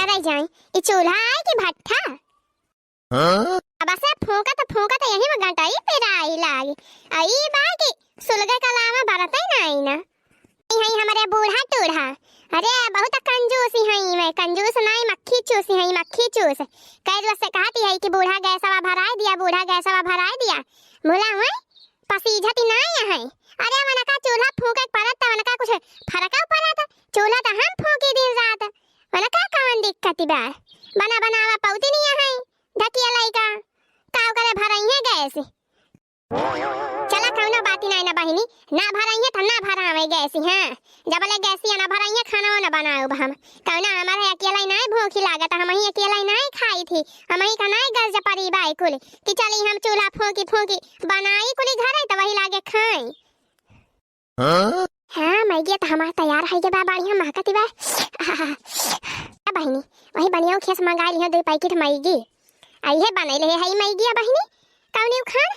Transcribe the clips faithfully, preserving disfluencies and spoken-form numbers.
अरे जाई, ई चूल्हा आए कि भट्ठा? हाँ? अब से फूंकत फूंकत यही में गंटाई पिराई लागी। आ ई बा कि सुलगे कला में बरतै नाई ना। ई हई हमरे बूढ़ा टूढ़ा। अरे बहुत कंजूस हई, मैं कंजूस नाई, मक्खी चूस हई, मक्खी चूस। कई रोज से कहती है कि बूढ़ा गैसवा भराई दिया, बूढ़ा गैसवा भराई दिया। भुला हुए पसीझत ही नाई है। अरे वनका चूल्हा फूंके के परत त वनका कुछ फरक परत? चूल्हा त हम फूंकी दिन रात, वनका कौन दिक्कत बा? बना बनावा पौती नहीं है, ढकिया लइका, काव करे भरइहे गैस। चला कौनो बाती नाई ना बहिनी, ना भरइहे त ना भरावे गैस, हाँ। जबले गैसिया ना भरइहे, खाना ना बनाउब हम। कौनो हमारे अकेला ही नाई भूखी लागत, हम ही अकेला ही नाई खाई थी, हम ही का नाई गर्ज परी बाई कुल कि चली हम चूल्हा फूंकी फूंकी बनाई कुली घरे त वही लागे खाई। हाँ? हाँ, मैगी त हमार तैयार है के बा, बढ़िया महकती बा। आ बहिनी, वही बनिया खेस मंगाई लिहे दुई पैकेट मैगी। आ इहे बनैले है मैगी आ बहिनी, कौनी उखान?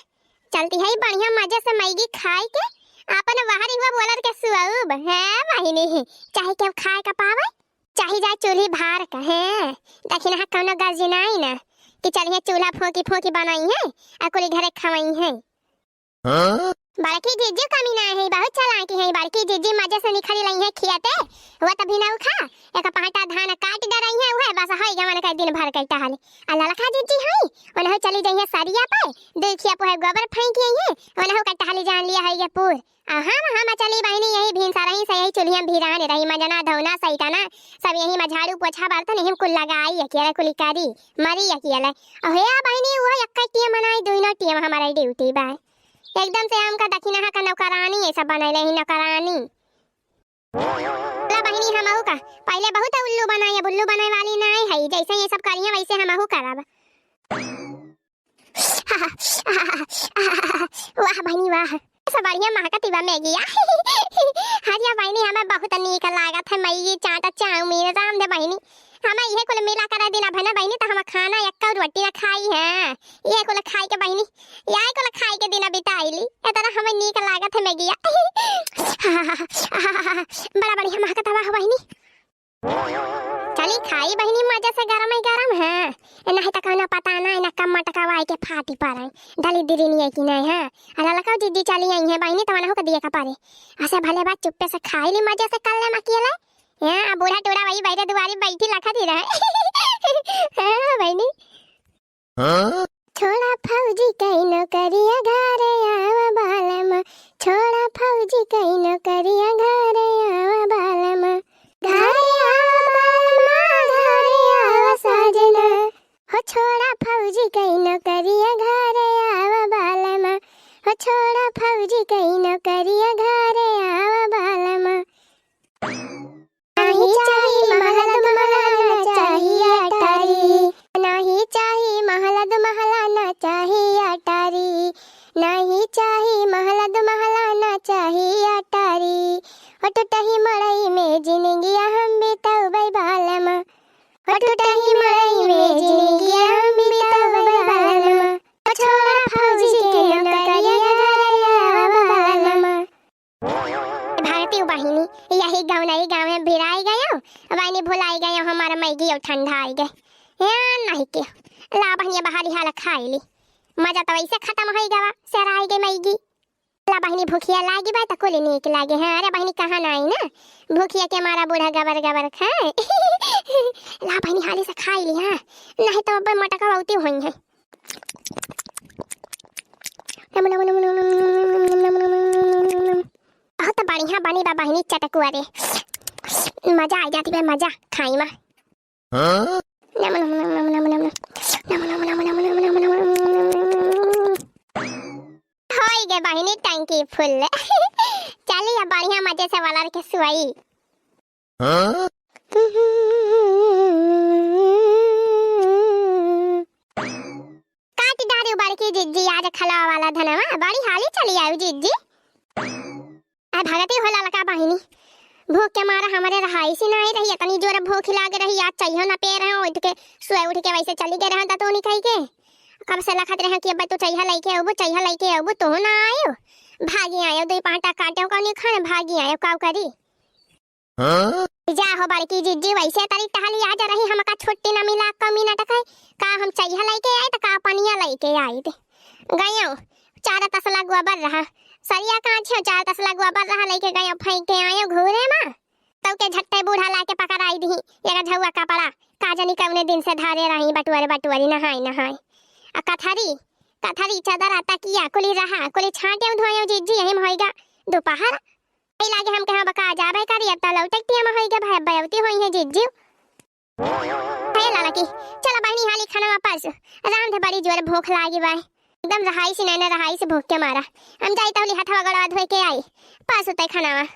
चलती है बढ़िया मजे से मैगी खाई के, आपन बाहरी हुआ बोलर के सुअब। हाँ बहिनी, चाहे केहू खाए का पावे, चाहे जाए चूल्ही भार का। हाँ, देखी ना कौनो गर्जी नाई ना कि चलिए चूल्हा फूंकी फूंकी बनाई है आ कुली घरे खवाई है। हाँ? बड़की जिज्जी कमी ना है, बहुत चालाकी है। बड़की जिज्जी मजे से निखरी लई है खियाते, वो तभी ना उखा, एक पहाटा धान काट डरई है, उहे बस होई गवन के दिन भर के टहल। आ ललका जिज्जी है, उनहु चली जइहे सरिया पे, देखिए पोहे गोबर फेंक आई है, उनहु के टहली जान लिया है ये पूर। आ हम, हम चली बहिनी यही भीनसा रही से यही चूल्हिया में भिरान रही, मंजना धौना सैताना सब यही में झाड़ू पोछा बर्तन यही में कुल लगाई अकेले कुली करी, मरी अकेले। अहे बहिनी वो एक टीम बनाई, दुइनो टीम हमारे ड्यूटी बा। एकदम से हमका दखिनहा का नौकरानी ऐसा बनैले ही नौकरानी। ला बहिनी हमहू का पहले बहुत उल्लू बनाई, अब उल्लू बनाए वाली नाई है, जैसे ये सब करिए वैसे हमहू करब। वाह बहिनी वाह, सब बढ़िया महकती बा मैगिया। हरिया बहिनी हमें बहुत नीक लागत है मैगी चाट चाउमीन राम दे बहिनी। हमें इहे कुल मिला कर दिना भना बहिनी, त हम खाना एक्का रोटी ना खाई है। इहे कुल खाई के बहिनी, यही कुल खाई के दिना बिताइली। इतना हमें नीक लागत है मैगिया। बड़ा बढ़िया महकत हवा हो बहिनी। चली खाई बहिनी मजे से गरम ही गरम है। ए, नहीं त कौनो पता ना, ना कम मटकावाई के फाटी पड़े। डली दिरी नहीं है कि नहीं है। अला लकाओ जिज्जी चली आई है बहिनी, त वनहु के दिए का पड़े। ऐसे भले बात चुप्पे से खाई ली मजे से कर ले मकियले। हाँ, अब बूढ़ा टूढ़ा वही बैठे दुआरी बैठी लखा दी रहे। हाँ, बहिनी। हाँ? छोड़ा फौजी कइनो करिया घरे आवा बालमा। छोड़ा फौजी कइनो करिया घरे आवा बालमा। घरे आवा बालमा, घरे आवा साजना। हो छोड़ा फौजी कइनो करिया घरे आवा बालमा। हो छोड़ा फौजी कइनो करिया घरे आवा बालमा। नाही चाही महल दु महला, ना चाही अटारी। नाही चाही महल दु महला, ना चाही अटारी। नाही चाही महल दु महला, ना चाही अटारी। ओ टुटही मड़ई में जिनगिया हम बितउबै बालमा। ओ टुटही मड़ई में जिनगिया हम बितउबै बालमा। ओ छोड़ा फौजी के नौकरिया घरे आवा बालमा। भागती हूँ बहिनी, यही गाँव नहीं गाँव में भिराई गयो, बहिनी भुलाई गयो, हमारा मैगी और ठंडा आई गए। या नहीं के, ला बहिनी बाहरी हाल खाई ली, मजा तो वैसे खत्म हो गवा, सेराई गई मैगी। ला बहिनी भूखिया लागी बा त कुल नीक लागे। हाँ, अरे बहिनी कहाँ ना आई ना, भूखिया के मारा बूढ़ा गबर गबर खाए। ला बहिनी हाली से खाई ली, हाँ, नहीं तो अब मटका उती हुई है। बहुत बढ़िया बनी बा बहिनी चटकुआ रे। मजा आ जाती बा, मजा खाई मा। हाँ? होई गे बहिनी टंकी फुल। चली अब बढ़िया मजे से वलर के सुई। हाँ? काट डारी बड़की जिज्जी आज खलवा वाला धनवा, बड़ी हाली चली आऊ जिज्जी। आ भगती होला लका बहिनी, भूख के मारा हमरे रहाइसी नाई रही, इतनी जोर भूख लाग रही, आज चाहिए ना पे रहे, उठ के सोए उठ के वैसे चली गए रहे दतोनी कही के। कब से लखत रहे कि अब तू चाहिए लइके अबू, चाहिए लइके अबू, तू ना आयो, भागी आयो, दो पाटा काटे का नहीं खाए, भागी आयो, काव करी। हाँ? जा हो बड़की जिज्जी, वैसे तरी टहली आज रही, हमका छुट्टी न मिला, कमी न टकाई। का हम चइहा लइके आई त का पनिया लइके आई दे। गयो, चार तसला गोबर रहा, सरिया काछे चार तसला गोबर रहा, लइके गयो, फेंक के आयो घूरे मा। तउ के झट्टे बूढ़ा लाके पकड़ाई दिही, एगो झउआ कपड़ा, का जानी कउने दिन से धरे रही, बटुअरे बटुअरी, नहाई नहाई। आ कथरी, कथरी, चदरा, तकिया, कुली रहा, कुली छाटे धोयो जिज्जी, यही में होइगा दोपहर। ई लागे हम कहाँ बका जाबे करी, अब त लौटक टिया में होइगा भाई, अब बयौती होई है जिज्जी। हे लाला की, चला बहिनी हाली खाना वापस, राम धे बड़ी जोर भूख लागी बा, एकदम रहाई से नैना रहाई से भूख के मारा। हम जाई तौली हथवा गोड़वा धोए के आई, पास उतै खानावा।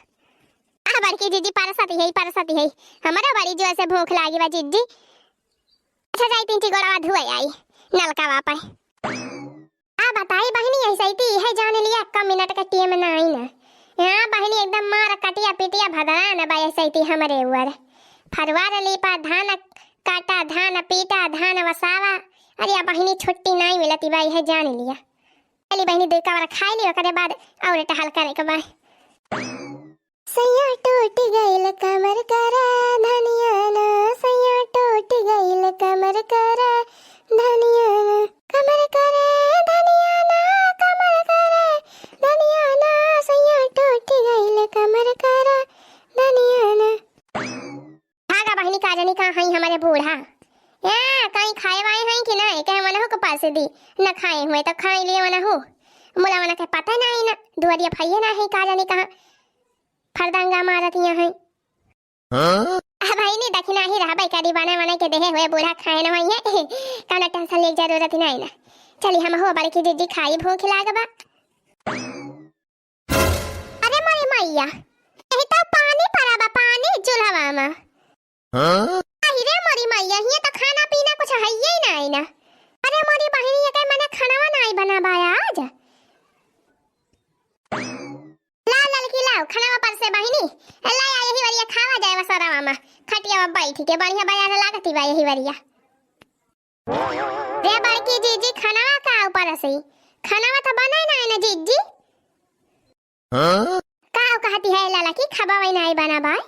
आ बड़की जिज्जी परसती है, परसती है, हमरो बड़ी जोर से भूख लागी बा जिज्जी। अच्छा जाई तीन ची गोड़वा धोए आई नलका वापे। आ बताई बहिनी, ऐसे ही ती है जान लिया, कम मिनट का टीम ना आई ना। हाँ बहिनी, एकदम मार कटिया पिटिया भदरा न बा ऐसे ही ती हमरे उअर। फरवार लीपा, धान काटा, धान पीटा, धान वसावा। अरे आ बहिनी छुट्टी नाई मिलती बा, है जान लिया। चली बहिनी, दुई कवर खाई ली, ओकरे बाद और टहल करे के बा। सैया टूट गइल कमर करा धनिया ना, सैया टूट गइल कमर करा धनिया ना, कमर करा धनिया ना, कमर करा धनिया ना, सैया टूट गइल कमर करा धनिया ना। भागा बहिनी, का जानी का हई हमरे बूढ़ा। या, कहीं खाए वाए हई कि ना? कहे मनहु के पास दी, न खाए हुए तो खाए लिए मनहु। मुला मना के पता नहीं ना, दुआरिया फैये ना है, का जानी कहाँ फरदंगा मारत यहाँ है। हाँ? आ बहिनी, दखिना ही रहबे करी, बने बने के देहे हुए बूढ़ा खाए न होइए। कौनो टेंशन लेके जरूरत नहीं ना। चली हम हो बड़की जिज्जी खाई, भूख लागबा। अरे मोरी मैया, यही तो पानी पड़ा बा, पानी चूल्हवा में। हाँ? अहि रे मोरी मैया, हियां तो खाना पीना कुछ हइये ही नाई ना। अरे मोरी बहिनी, ये कहे मने खानावा नाई बना बा आज। लाओ ललकी लाओ, खानावा परसे बहिनी। ए, ला आ यही वरिया खावा जाए वसरावा में। खटिया में बैठी के बढ़िया बाजार लागती बा यही वरिया। रे बड़की जिज्जी, खानावा का ऊपर से? खानावा तो बना ही ना है ना जिज्जी। हाँ? का कहती है लाला की खबावे नाई बना बाय?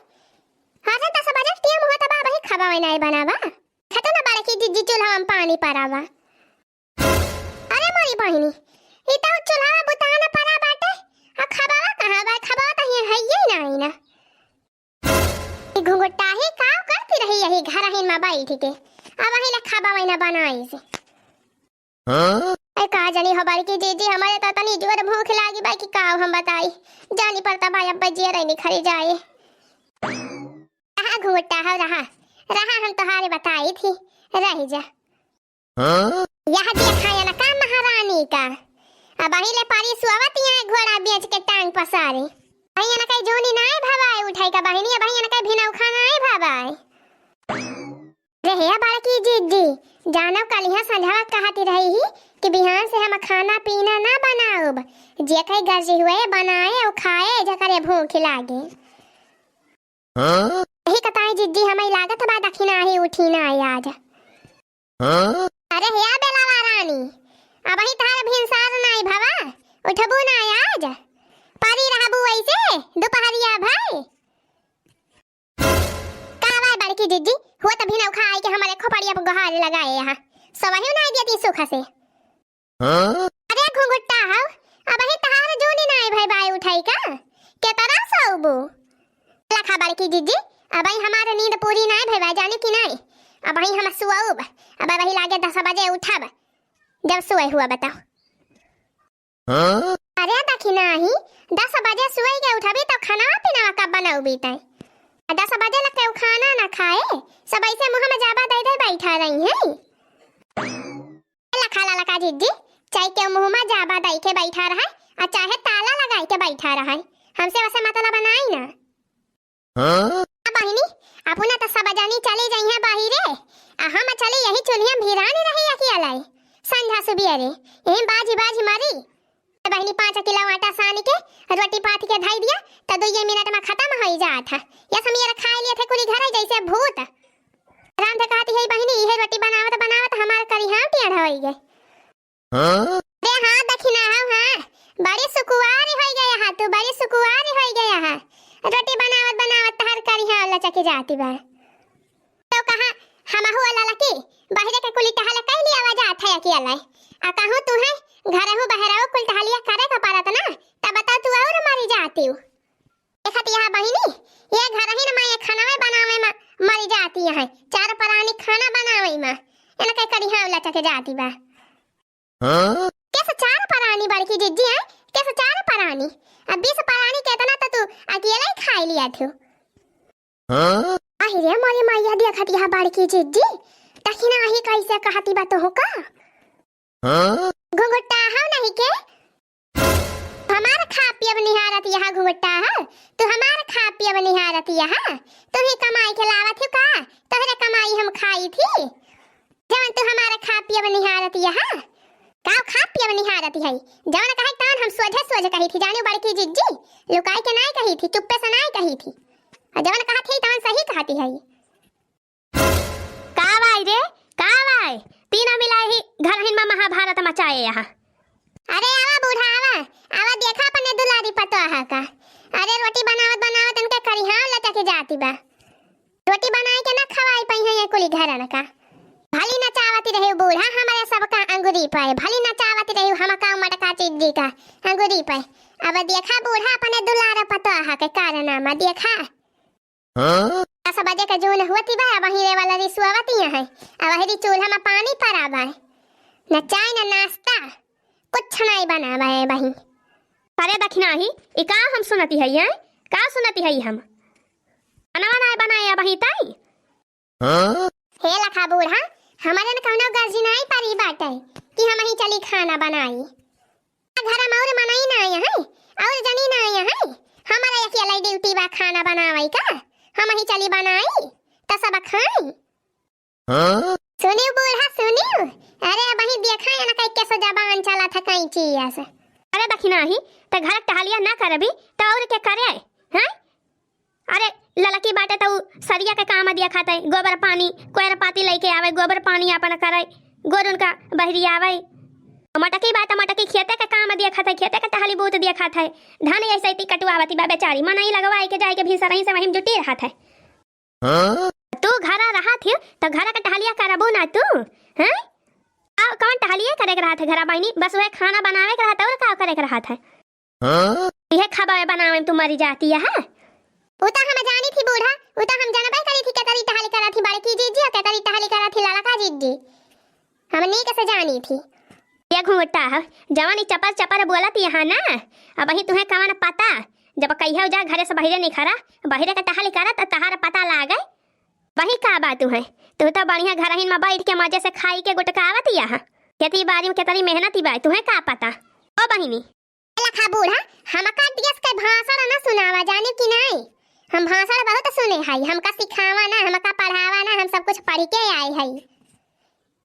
अरे दस बजे टीम होता बा, वही खबावे नाई बना बा। खतो ना बड़की जिज्जी, चूल्हा में पानी पड़ा बा। अरे मोरी बहिनी, ई तो चूल्हा बुतान पड़ा बाटे। आ खबावा कहाँ बा? खबावा तो हियां हइये नाई ना। ई घुंघटाही का करती रही यही घरहिन में बैठ के? अब वही ले खाबा वही ना बनाई से। हाँ? ए, का जानी हो बड़की जिज्जी, हमरे तो तनी जोर भूख लागी बा कि का हम बताई। जानी पड़ता भाई, अब बजिए रहनी खरी जाए। रहा घुंघटा हो रहा, रहा हम तोहारे बताई थी, रह जा। हाँ? यह देखा या ना का महारानी का, अब वही ले पारी सुआवत यहाँ घोड़ा बेच के टांग पसारी। वही ना कहीं जोनी नाई भवाए उठाई का बहिनी, वही ना कहीं भिनौखा नाई भवाए। रे हे बड़की जिज्जी, जानो कलिहा संझवा कहती रही ही कि बिहान से हम खाना पीना ना बनाउब, जे कहीं गर्जी हुए बनाए और खाए, जकरे भूख लागे। हाँ? यही कताई जिज्जी, हमें लागत बा दखिना ही उठी ना आज। हाँ? अरे हे बेलावा रानी, अबही तहार भिनसार नाई भवा, उठबू ना आज? परी रहबू ऐसे दुपहरिया भई? का बाय बड़की जिज्जी, हुआ त भिनौखा आई के हमरे खोपड़िया पर गोहार लगाए यहाँ, सवही नाई देती सुख से। हाँ? अरे घुंघुट्टा हव, अबही तहार जोनी नाई भई बाय उठाई का? के तरह सौबू? लखा बड़की जिज्जी, अबही हमार नींद पूरी नाई भई बाय, जानी कि नाई? अबही हम सुअब, अब अबही लागे दस बजे उठब, जब सुअ हुआ बताओ। हाँ? अरे दखिना ही, दस बजे सुअ के उठबी तो खाना पीना कब बनौबी तै? आ दस बजे लग के उ खाना ना खाए, सब ऐसे मुँह में जाबा दे दे बैठा रही हैं। लखा ललका जिज्जी, चाहे केहू मुँह मा जाबा दई के बैठा रहै, आ चाहे ताला लगाई के बैठा रहै, हमसे वसे मतलब नाई ना। हाँ? आ बहिनी, अपना त सब जानी चली जइहैं बाहिरे, आ हम चली यही चुल्हिया भिरान रही अकेलाई। संझा सुबियरे, यही बाजी बाजी मरी। बहिनी पाँच किलो आटा सान के रोटी पाथ के धई दिया, त दुइये मिनट मा खतम होई जात है। यस हम ये खाए लिए थे कुली घर जैसे भूत। राम से कहती है बहिनी, इहे रोटी बनावत बनावत हमार करिहा टेढ़ होई गए। हाँ? अरे हाँ दखिना हो, हाँ, बड़ी सुकुवारी होई गया है तू, बड़ी सुकुवारी होई गया है। रोटी बनावत बनावत तहार करिहा लचके जाती बा। तो कहा हमहू ललकी बहिरे के कुली टहल कइ लिया जात है अकेले। आ कहूँ तू है घरहू बहरहू कुल टहलिया करे का परत ना, तब बताओ तू और मरी जाती हूँ। देखत यहाँ बहिनी, ये घर ही न माँ ये खाना में बनावे में मरी जाती है, चार परानी खाना बनावे में, इनके करी हाँ लचके जाती बा। हाँ? कैसे चार परानी बड़की जिज्जी है, कैसे चार परानी? अब बीस परानी केतना तो तू अकेले ही खाई लिया थू। हाँ? आहि रे मोरी मैया, देखत यहाँ बड़की जिज्जी, तखिना ही कैसे कहती बा तोहका? हाँ? घुंघटा हौ नहीं के? हमार खा पियब निहारत यहाँ घुंघटा है, तू हमार खा पियब निहारत यहाँ, तू ही कमाई के लावत हो का? तोहरे कमाई हम खाई थी? जवन तू हमार खा पियब निहारत यहाँ, का खा पियब निहारत है? जवन कहे तवन हम सोझे सोझे कही थी, जानियो बड़की जिज्जी, लुकाई के नाय कही थी, चुप्पे से नाय कही थी। और जवन कहत है तवन सही कहती है। का बाई रे, का बाई? तीनों मिला ही घरहिन में महाभारत मचाए यहाँ। अरे आवा बूढ़ा आवा, आवा देखा अपने दुलारी पतोहा का। अरे रोटी बनावत बनावत इनके करिहाव लचके जाती बा। रोटी बनाई के ना खवाई पइहैं ये कुली घरन का। भली नचावत रहे बूढ़ा हमरे सबका अंगुरी पे, भली नचावत रहे हमका मोटका जिज्जी का अंगुरी पे। अब देखा बूढ़ा अपने दुलार पतोहा के कारनामा देखा। हाँ? दस बजे के जून हुअती बा, अबहीं रे वाला रिसुआवती है। अबहीं री चूल्हा में पानी परा बा। न चाय न नाश्ता, कुछ नाई बना बा अबहीं। अरे दखिनाही, ई का हम सुनती है, हैं? का सुनती है हम? खाना नाई बनाए अबहीं तई? हाँ? हे लखा बूढ़ा, हमरे न कौनो गर्जी नाई परी बाटे कि हमहीं चली खाना बनाई। घर में और मनई ना आया है, और जनी ना आया है। हमारा अकेले ड्यूटी बा खाना बनावे का, हमहीं चली बनाई, त सब खाई। हाँ? सुनियो बूढ़ा, सुनियो। अरे, अबहीं देखा है ना, कई कैसे जबान चला था कई चीज से। अरे, दखिनाही, त घर टहलिया ना करबी, त और के करे, हैं? अरे, ललकी बाटे त उ सरिया के काम दिया खात है, गोबर पानी, कोयर पाती लेके आवे, गोबर पानी आपन करे, गोरुन का बहरी आवे। मटकी बाटे, मटकी खेते के काम दिया खात है, खेते के टहली बूत दिया खात है। धान ऐसे ती कटुआवती बा बेचारी, मनई लगवाई के जाए के भिनसरही से वहीं जुटी रहत है। हाँ? तू घरा रहत हियो, त घरा के टहलिया करबू ना तू, हैं? आ, कौन टहलिया करे के रहत है घरा बहिनी? बस वह खाना बनावे के रहत है, और का करे के रहत है? हाँ? इहे खाबे बनावे में तू मरी जाती है। उ त हम जानी थी बूढ़ा, उ त हम जानबे करी थी केतरी टहली करत थी बड़की जिज्जी और केतरी टहली करत थी ललका जिज्जी। हम नीक से जानी थी। ये घुंघटा है, जवन ई चपर चपर बोलत यहाँ ना, अबहीं तुहें कवन पता, जब कहियो जा घरे से बहिरे निखरा, बहिरे के टहली करत तहार पता लागे। वही का बा तुहें, तू त बढ़िया घरहिन में बैठ के मजे से खाई के गुटकावत यहाँ, खेती बाड़ी में केतरी मेहनती बा, तुहें का पता? ओ बहिनी, लखा बूढ़ा, हमका देश के भाषण न सुनावा, जाने कि नहीं? हम भाषण बहुत सुने हई, हमका सिखावा ना, हमका पढ़ावा ना, हम सब कुछ पढ़ के आए हई।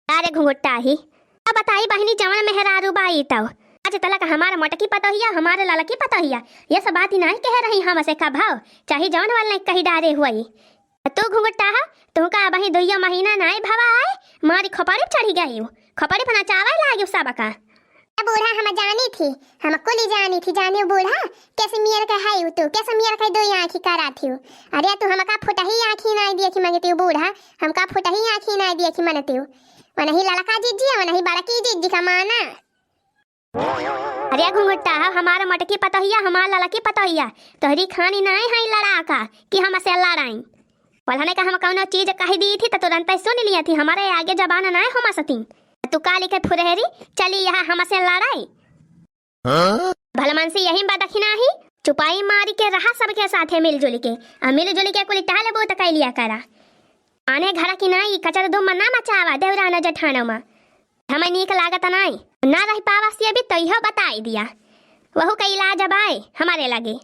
अरे घुंघटाही, अब बताई बहिनी, जवन मेहरारू बाई तौ, आज तलक हमार मोटकी पतोहिया, हमार ललकी पतोहिया, ये सब बात ही नहीं कहे रही हमसे कभौ, चाहे जवन वाले कही डारे हुई। तू घुंघटाहा, तुहका अबहीं दुइया महीना नाई भवा आए, मारी खोपड़ी पे चढ़ी गई, खोपड़ी पे नचावे लागी सबका। ए बूढ़ा, हम जानी थी, हम कुली जानी थी, जानियो बूढ़ा, कैसे मियर के है तू, कैसे मियर के दो आँखी करा थी। अरे तू हमका फुटही आँखी नाई देखी मंगती बूढ़ा, हमका फुटही आँखी नाई देखी मनती। वनही ललका जिज्जी, वनही बड़की जिज्जी का माना। अरे घुंघटाहा, हमार मोटकी पतोहिया, हमार ललकी पतोहिया, तोहरी खानी नाई है लड़ाका कि हमसे लड़ाई। पलहने का हम कौनो चीज कह दी थी त तुरंत सुन लिया थी, हमारे आगे जबान नाई हो सकती। तू काली के फुरहरी चली यहाँ हमसे लड़ाई। हाँ? भलमनसी यही बा दखिनाही, चुपाई मारी के रहा सबके साथे मिलजुल के, आ मिलजुल के कुल टहल बूत कैलिया करा। आने घर की नाई कचर धूम ना मचावा देवराना जेठानो मा। हमें नीक लागत नाई, ना रह पावा से भी तो इहो बताई दिया। वहू का इलाज बाय हमारे लगे।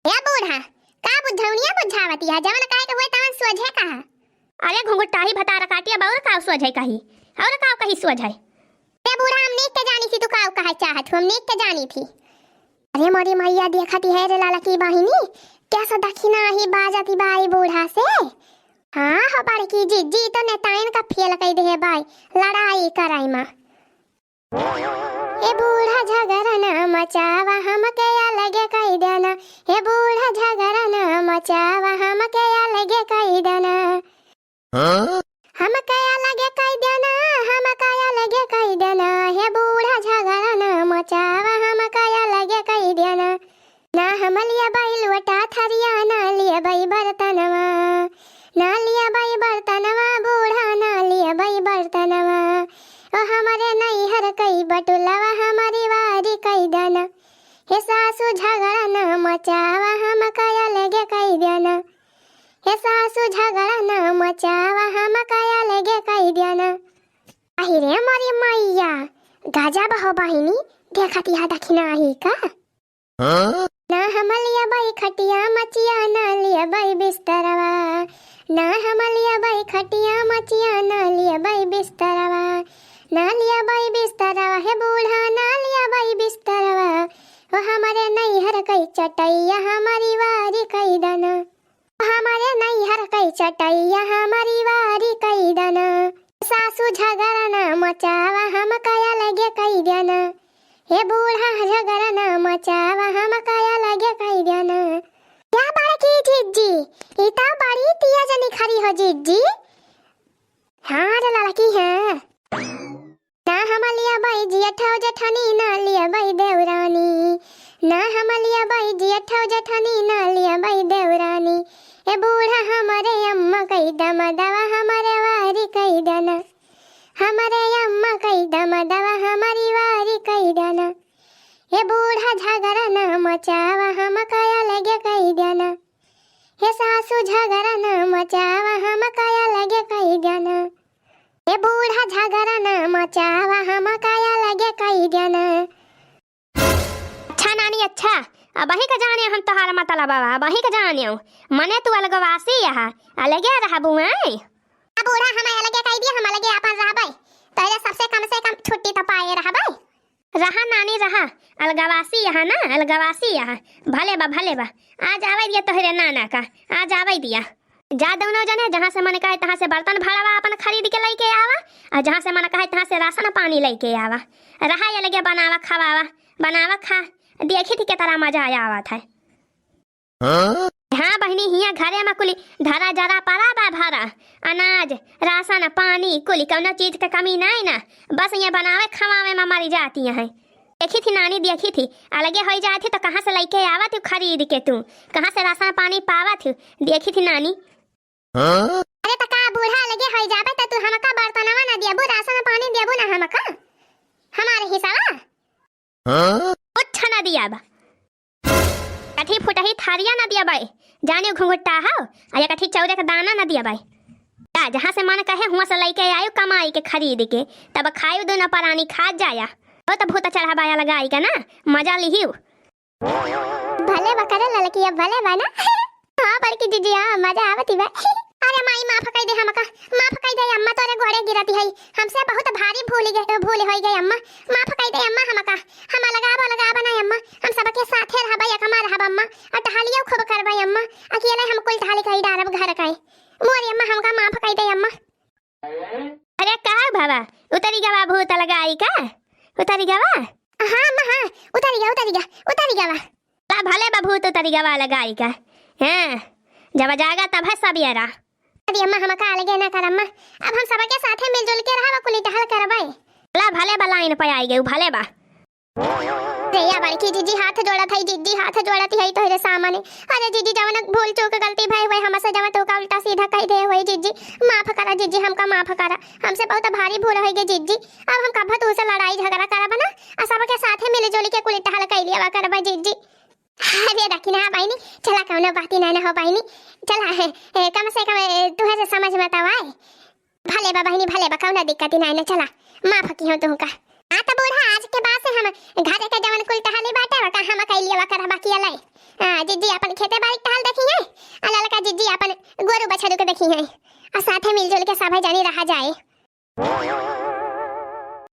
ए बूढ़ा, का बुझौनिया बुझावती है? जवन कहे के हुए तवन सोझे कहा। अरे घुंघटाही भतार काटी, अब और का सोझे कही, और का कही सोझे? ए बूढ़ा, हम नीक के जानी थी तू का कहे चाहत हो, हम नीक के जानी थी। अरे मोरी मैया, देखती है रे ललकी बहिनी, कैसे दखिनाही बाजती बाई बूढ़ा से। हाँ हो बड़की जिज्जी, तो नेताइन का फेल कई दे बाई, लड़ाई कराई मा। ए बूढ़ा झगड़ा ना मचावा, हमके अलगे कई देना। ए बूढ़ा झगड़ा ना मचावा, हमके अलगे ना हम लियबइ लोटा थरिया, ना लियबइ बर्तनवा, ना लियबइ बर्तनवा बूढ़ा, ना लियबइ बर्तनवा। ओ हमरे नैहर कइ बटुलवा, हमरी वारी कइ देना। हे सासू झगड़ा ना मचावा, हमका अलगे कइ देना। हे सासू झगड़ा ना मचावा, हमका अलगे कइ देना। अहि रे मोरी मैया, गजब हो बहिनी, देखत यह दखिना आही का? हाँ? ना हम लियबइ खटिया मचिया, ना लियबइ बिस्तरवा, ना हम लियबइ खटिया मचिया, ना लियबइ बिस्तरवा, ना लियबइ बिस्तरवा, हे बूढ़ा ना लियबइ बिस्तरवा। ओ हमरे नैहर कइ चटइया, हमरी वारी कइ देना। हमरे नैहर कइ चटइया, हमरी वारी कइ देना। सासू झगड़ा ना मचावा, हमका अलगे कइ देना। हे बूढ़ा झगड़ा ना मचावा, हमका अलगे कइ देना। का बड़की जिज्जी, ई त बड़ी तेज निखरी हो जिज्जी। हाँ रे लड़की है। ना हम लियबइ जेठौ जेठनी, ना लियबइ देवरानी, ना हम लियबइ जेठौ जेठनी, ना लियबइ देवरानी। ए बूढ़ा हमरे अम्मा कइ दमदवा, हमरे वारी कइ देना, हमरे अम्मा कइ दमदवा, हमरी वारी कइ देना। ए बूढ़ा झगड़ा ना मचावा, हमका अलगे कइ देना। हे सासू झगड़ा ना मचावा, हमका अलगे कइ देना। ए बूढ़ा झगड़ा ना मचावा, हमका अलगे कइ देना। अच्छा नानी अच्छा, अबहीं का जाने हम तोहार मतलबवा, अबहीं का जाने। मने तू अलगवासी यहा, अलगे रहबू आय? आ बूढ़ा हम अलगे कइ दिया, हम अलगे आपन रहबइ। तोहरे सबसे कम से कम छुट्टी त पाए रहबइ। रहा नानी रहा, अलगवासी यहा ना, अलगवासी यहा। भले बा, भले बा, आ जावइ दिया तोहरे नाना का, आ जावइ दिया। जा दुनो जने, जहाँ से मन कहे तहाँ से बर्तन भड़वा आपन खरीद के लइके आवा, अउर जहाँ से मन कहे तहाँ से राशन पानी लइके आवा। रहा अलगे बनावा खवावा, बनावा खा, देखी थी केतना मजा आवत है। हाँ? हाँ बहिनी, हियाँ घरे मा कुली धरा जरा परा बा भरा, अनाज, राशन, पानी, कुली कउनो चीज क कमी नाहीं ना, बस ये बनावे खवावे मा मरी जाती हैं। देखी थी नानी, देखी थी, अलगे होइ जात ही तो कहाँ से लइके आवत ही खरीद के तू, कहाँ से राशन पानी पावत ही, देखी थी नानी। हाँ? अरे त का बूढ़ा अलगे होइ जाबे त तू हमका बर्तनवा ना दियबू, राशन पानी दियबू ना हमका, हमारे हिस्सा? हाँ? कुछ ना दियब। कठी फुटही थारिया ना दियबइ, जानियो घुंघुट्टा हउ, अउर कठी चौरे क दाना ना दियबइ। जा, जहाँ से मन कहे, हुआँ से लइके आयु कमाई के खरीद के, तब खायु दुनो परानी खात जाया। ओ त भूत चढ़ाबा अलगाई का ना, मजा लिहिउ। भले बा करे ललकिया, भले बा ना। हाँ बड़की जिज्जी, हाँ, मजा आवत ही बा। अरे माई, माफ कइ दे हमका, माफ कइ दे अम्मा, तोरे गोड़े गिरती है, हमसे बहुत भारी भूल गए, भूल होइ गए अम्मा, माफ कइ दे अम्मा हमका, हम अलगाब, अलगाब ना अम्मा, हम सबके साथे रहबइ, एकमा रहब अम्मा, अउर टहलियो खूब करबइ अम्मा, अकेले हम कुल टहली कइ डारब घर का। मोरी अम्मा हमका माफ कइ दे अम्मा। अरे का भवा, उतरी गवा भूत अलगाई का? उतरी गवा? हाँ अम्मा, हाँ, उतरी गवा, उतरी गवा, उतरी गवा। ला भले बा भूत उतरी गवा अलगाई का। हाँ, जब जागा तब है सबेरा। अरे अम्मा, हमका अलगे ना कर अम्मा, अब हम सबके साथे मिलजुल के रहब, कुली टहल करबइ। ला भले बा, लाइन पे आई गई, भले बा। रे या बड़की जिज्जी, हाथ जोड़त हई जिज्जी, हाथ जोड़त हई तोहरे सामने। अरे जिज्जी, जवन भूल चूक गलती भई हुए हमसे, जवन तोका उल्टा सीधा कहि दे हुए जिज्जी, माफ करा जिज्जी, हमका माफ करा, हमसे बहुत भारी भूल होइ गई जिज्जी। अब हम कभो तुहसे लड़ाई झगड़ा करब ना, अउर सबके साथे मिलजुल के कुली टहल कइ लिया करब जिज्जी। अरे रखी ना बहिनी, चला कउनो बाती ना, ना हो बहिनी, चला है, ए, कम से कम, ए, तुहसे समझ में तो आए। भले बा बहिनी, भले बा, कउनो दिक्कत ही नाहीं ना, चला, माफ किहो तुहका। हाँ त बूढ़ा, आज के बाद से हम घरे के जवन कुल टहली बाटे, ओका हम कइ लिया करब, बाकी अलग। हाँ, जिज्जी अपन खेते बारी के टहल देखी है, अउर ललका जिज्जी अपन गोरू बछरू के देखी है, अउर साथे मिलजुल के सभे जनी रहा जाए।